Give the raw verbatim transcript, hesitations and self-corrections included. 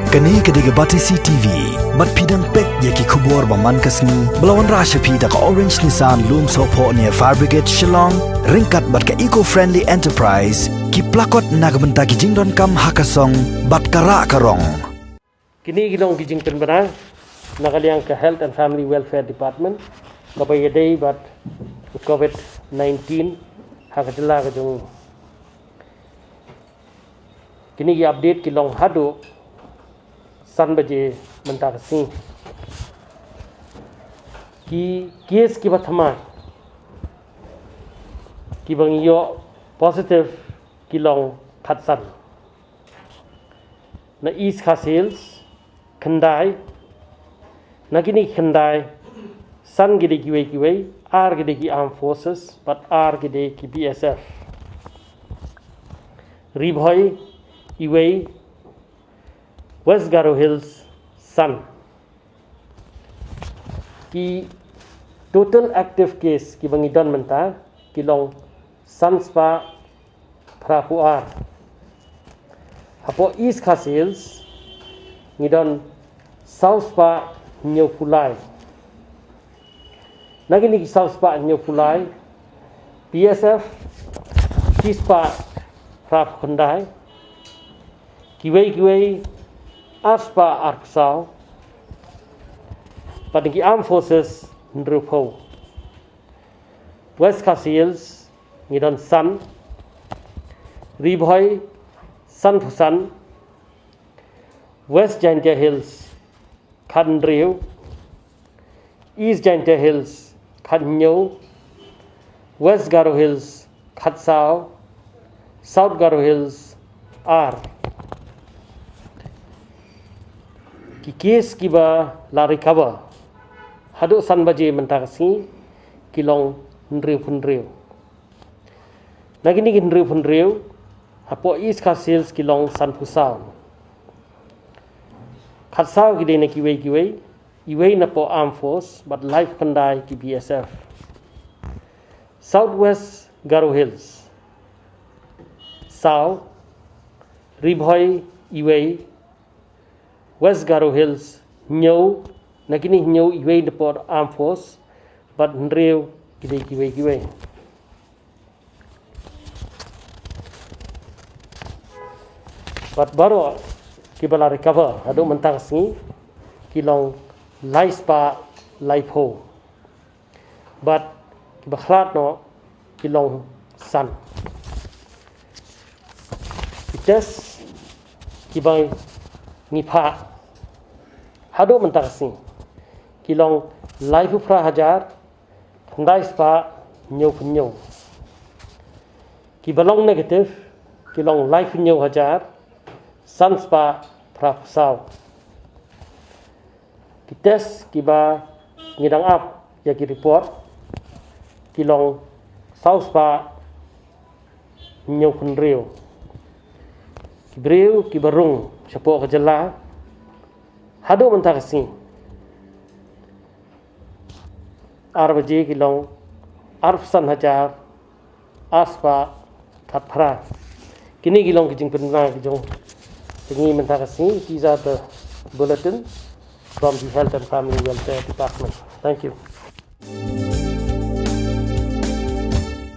Kane ka dei ka Batesi T V. Bad phi dang peit ïa ki khubor ba man ka sngi ba la wanrah sha phi da ka Orange Nissan Lumsohphoh near Fire Brigade Shillong, ryngkat bad ka Eco Friendly Enterprise, ki plakot na ka bynta ki jingdonkam ha ka song bad ka rah ka rong. Kine ki long ki jingpynbna na ka liang ka Health and Family Welfare Department kaba ïadei bad covid nineteen ha ka jylla ka jong. Kine ki update ki long haduh san baje mynta ka sngi. Ki case kiba thymmai kiba ngi ïoh positive ki long khatsan. Na East Khasi Hills khyndai. Na kine khyndai, san ki dei kiwei kiwei, ar ki dei ki Armed Forces bad ar ki dei ki B S F. Ri Bhoi iwei, West Garo Hills san. Ki total active case kiba ngi don mynta ki long san spah phra phew ar. Hapoh East Khasi Hills ngi don saw spah hynñiew phew lai. Na kine ki saw spah hynñiew phew lai, B S F shi spah phra phew khyndai, kiwei kiwei ar spah ar phew saw, bad na ki Armed Forces hynriew phew. West Khasi Hills ngi don san, Ri Bhoi san phew san, West Jaintia Hills khathynriew, East Jaintia Hills khathynñiew, West Garo Hills khatsaw, South Garo Hills ar. Ki case kiba la recover haduh san baje mynta ka sngi ki long hynriew phew hynriew. Na kine ki hynriew phew hynriew, hapoh East Khasi Hills ki long san phew saw. Khatsaw ki dei na kiwei kiwei, iwei na poh Armed Force bad lai phew khyndai ki B S F. South West Garo Hills saw, Ri Bhoi iwei, West Garo Hills hynñiew, na kine hynñiew iwei na poh Armed Force bad hynriew ki dei kiwei kiwei. Bad baroh kiba la recover haduh mynta ka sngi ki long lai spah lai phew. Bad kiba khlad noh ki long san. Ki test kiba ngi phah haduh mynta ka sngi ki long lai phew phra hajar khyndai spah hynñiew phew hynñiew. Kiba long negative ki long lai phew hynñiew hajar san spah phra phew saw. Ki test kiba ngi dang ap ïa ki report ki long saw spah hynñiew phew hynriew. Ki briew kiba rung shapoh ka jylla haduh mynta ka sngi ar baje ki long ar phew san hajar ar spah khatphra. Kine ki long ki jingpynbna ki jong ka sngi mynta ka sngi. These are the bulletin from the Health and Family Welfare Department. Thank you.